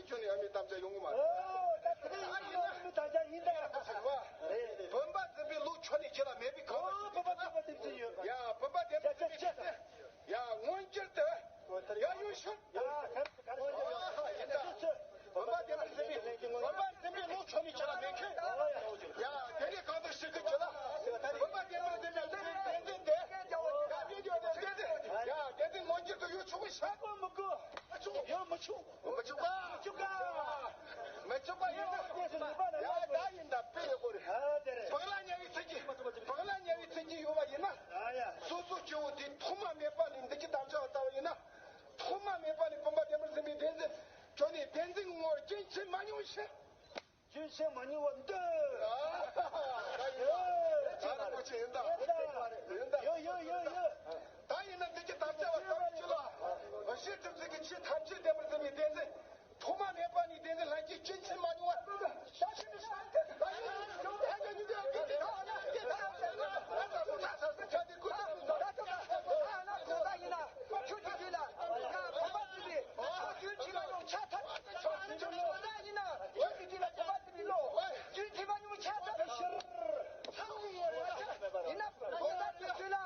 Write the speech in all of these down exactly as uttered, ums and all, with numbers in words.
ཁྱོད་ནི་ཨ་མའི་དམ་བཅའ་ཡོང་གི་མ་རེད། ཨོ་ད་དེ་ནས་ཡིན་ན་ཨ་མའི་དམ་བཅའ་ཡིན་ད་ཡ། ཟེར་བ། རེད་རེད། བུམ་པ་འཛིན་པའི་བློ་ཁྱོད་ནི་ཁྱེད་ལ་མེད་པའི་གང་ལ་ཨོ་བུམ་པ་འཛིན་པ་དེ་བཞིན་ཡོད། ཡ་བུམ་པ་བདེན་པར་འཛིན་པའི་བདེན་འཛིན། ཡ་མངོན་གྱུར་དུ། ཡ་ཡུལ་ཤོད། ཡ་གར་གར་ཡིན་ད། བུམ་པ་བདེན་པར་འཛིན་པའི་བུམ་པ་འཛིན་པའི་བློ་ཁྱོད་ནི་ཁྱེད་ལ་མེད་མཁན། ཡ་དེ་ནས་གང་ལྟར་ཞིག་གི་ཁྱེད་ལ། བུམ་པ་བདེན་པར་འཛིན་པའི་བདེན་འཛིན་དེ། ཡ་བདེན་འཛིན་དེ་བདེན་འཛིན། ཡ་བདེན་འཛིན་མངོན་གྱུར་དུ་ཡུལ་ཆོག་གི་ཤ། ཨོ་མི་དགོས། ཡོད་མི་ཆོག་མི་ཆོག་པ། མི་ཆོག་ག་མི་ཆོག་པ་ཡིན་ན། ཡ་ད་ཡིན་ད་དཔེ་ཡོད་གོ་རེད། ཨ་དེ་རེད། བག་ལ་ཉལ་བའི་ཚིག་གི། བག་ལ་ཉལ་བའི་ཚིག་གི་ཡོད་པ་ཡིན་ན། ཨ་ཡ། སོ་སོ་སྐྱེ་བོ་དེ་ཐོག་མ་མེད་པ་ནས་འདི་ཀྱི་དམ་བཅའ་བ་ལྟ་བ་ཡིན་ན། ཐོག་མ་མེད་པ་ནས་བུམ་པ་བདེན་པར་འཛིན་པའི་བདེན་འཛིན། ཁྱོད་ནི་བདེན་འཛིན་གྱི་ངོ་བོར་རྒྱུན་ཆད་མ་མྱོང་ཞེས། རྒྱུན་ཆད་མ་མྱོང་བར་འདོད། ཡོད་ཡོད་ཡོད་ཡོད། ད་ཡིན་ན་འདི་ཀྱི་དམ་བཅའ་བ་ལྟ་བུ་ཅི་ལ། བཞི་ཐུབ་ཚིག་གི་ཆོས་ཐམས་ཅད་བདེན་པར་འཛིན་པའི་བདེན་འཛིན། ཐོག་མ་མེད་པ་ནས་བདེན་འཛིན་ལྷན་སྐྱེས་རྒྱུན་ཆད་མ་མྱོང་བར། ཁྱོད་ཀྱི་རྒྱུད་ལ་ཡང་བུམ་པ་བརྩིགས་པའི་ཁྱོད་རྒྱུད་ལ་ཡང་ཆ་ཐམས་ཅད་ཆ་ཐམས་ཅད་ལ་ཡིན་ན། ཁྱོད་ཀྱི་རྒྱུད་ལ་བུམ་པ་བརྩིགས་པའི་བློ། རྒྱུན་ཆད་མ་མྱོང་ཆ་ཚང་ཕྱིར་ཚང་བའི་ཡོད་ལ། ཡིན་ན་གང་ཟག་དེ་ཚོ་ལ་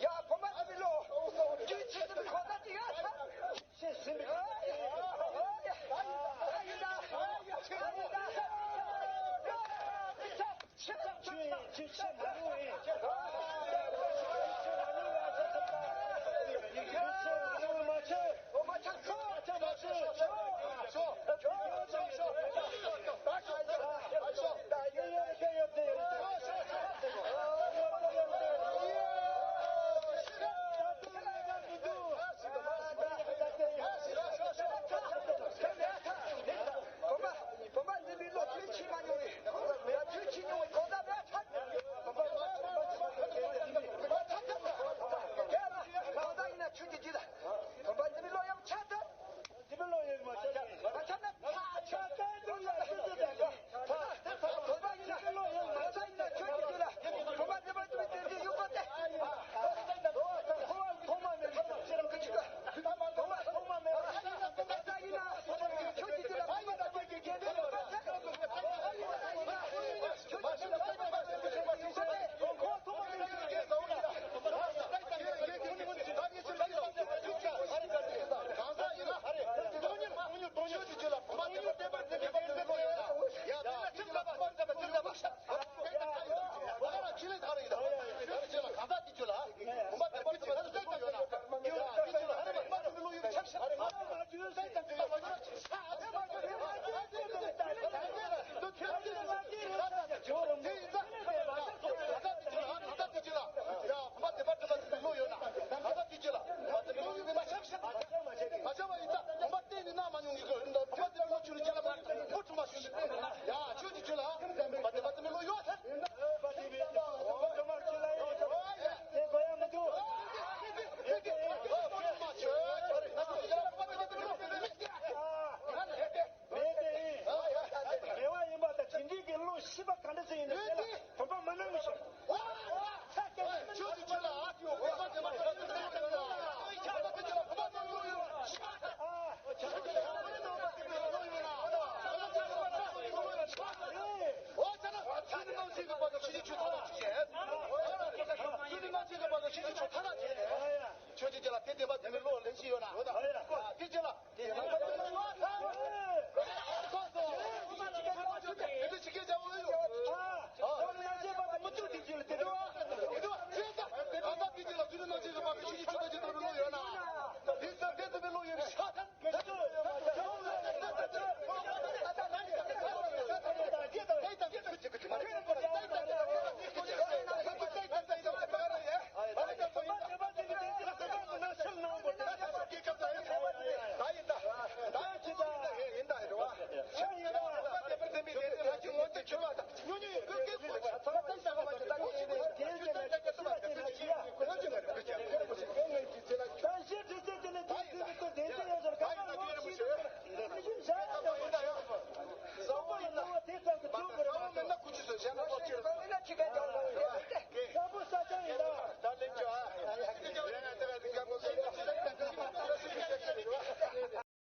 ཡ་བུམ་པ་བརྩིགས་པའི་བློ། རྒྱུན་ཆད་ཟིན་པའི་གང་ཟག་དེ་ཡ་ཚང་ཕྱིར་ཟིན་པའི། ཡ་ཡིན་ན་ཡ་ཡིན་ན། ཆོས་ཆོས་ཆོས་མ་ནུས་པས། ཆོས་མ་ནུས་པས་ཨ་ཆ་ཚ། ཡིག་ཆོས་མ་ནུས་པས་མ་ཆོས། མ་ཆོས་མ་ཆོས། བུམ་པ་འཛིན་པའི་བློ་རྒྱུན་ཆད་མ་མྱོང་བའི། ཡ་རྒྱུན་ཆད་མྱོང་བའི་གང་ཟག་མེད་ཨ་ཚ། གང་ཟག་ཡིན་ན་ཆོས་ཀྱི་རྒྱུད་ལ། བུམ་པ་འཛིན་པའི་བློ་ཡང་ཆ་ཚང་། འཛིན་པའི་བློ་ཡང་མ་ཆགས། མ་ཆགས་ན་ཆགས་ཆགས་ཚད་དུ་ཡ་ཆོས་ཀྱི་རྒྱུད་ལ། བུམ་པ་ཡིན་ན་འཛིན་པའི་བློ་ཡང་མ་ཆགས་ན་ཆོས་ཀྱི་རྒྱུད་ལ། བུམ་པ་འཛིན་པ་འཛིན་པའི་རྒྱུད་ལ་ཡོད་པ་སྟེ། ཐོག་མ་མེད་པ་ཅི་རང་གི་ཆོས་ཀྱི་རྒྱུད་ལ། བུམ་པ་ཐོག་མ་མེད་པ་ཆགས་ན་ཆགས་ཚད་ཡིན་ན་ཆོས་ཀྱི་རྒྱུད་ལ། བུམ་པ་འཛིན་པའི་རྒྱུད་ལ་ཡོད་པ་སྟེ། མེད་དེ། མེད་པ་ཡིན་པ་དང་དེ་འདྲའི་གི་བློ་ཤེས་པ་ག་འདྲ་ཞིག་ཡིན་ན་དེ་ལ་བུམ་པ་མི་སྣང་ངོ་ཤེས། ཆོས་ཀྱི་ཆོས་ལ་ཨ་ཏི་ཡོ་བུམ་པ་དེ་མ་ཆོས་ཀྱི་ཆོས་ལ་བུམ་པ་དེ་ལ་བུམ་པ་དེ་ལ་བུམ་པ་དེ་ལ་ཨོ་ཆ་ན་ཆོས་ཀྱི་ནང་བཞིན་གྱི་བར་དུ་ཆོས་ཀྱི་ཆོས་ཐ་ན་བྱེད། ཆོས་ཀྱི་ནང་བཞིན་གྱི་བར་དུ་ཆོས་ཀྱི་ཆོས་ཐ་ན་བྱེད། ཆོས་ཀྱི་ཆོས་ལ་དེ་བདེན་པ་དེ་མིན་བློ་ལེན་བཞིན་ཡོད་ན། དེ་ཆོས་ལ།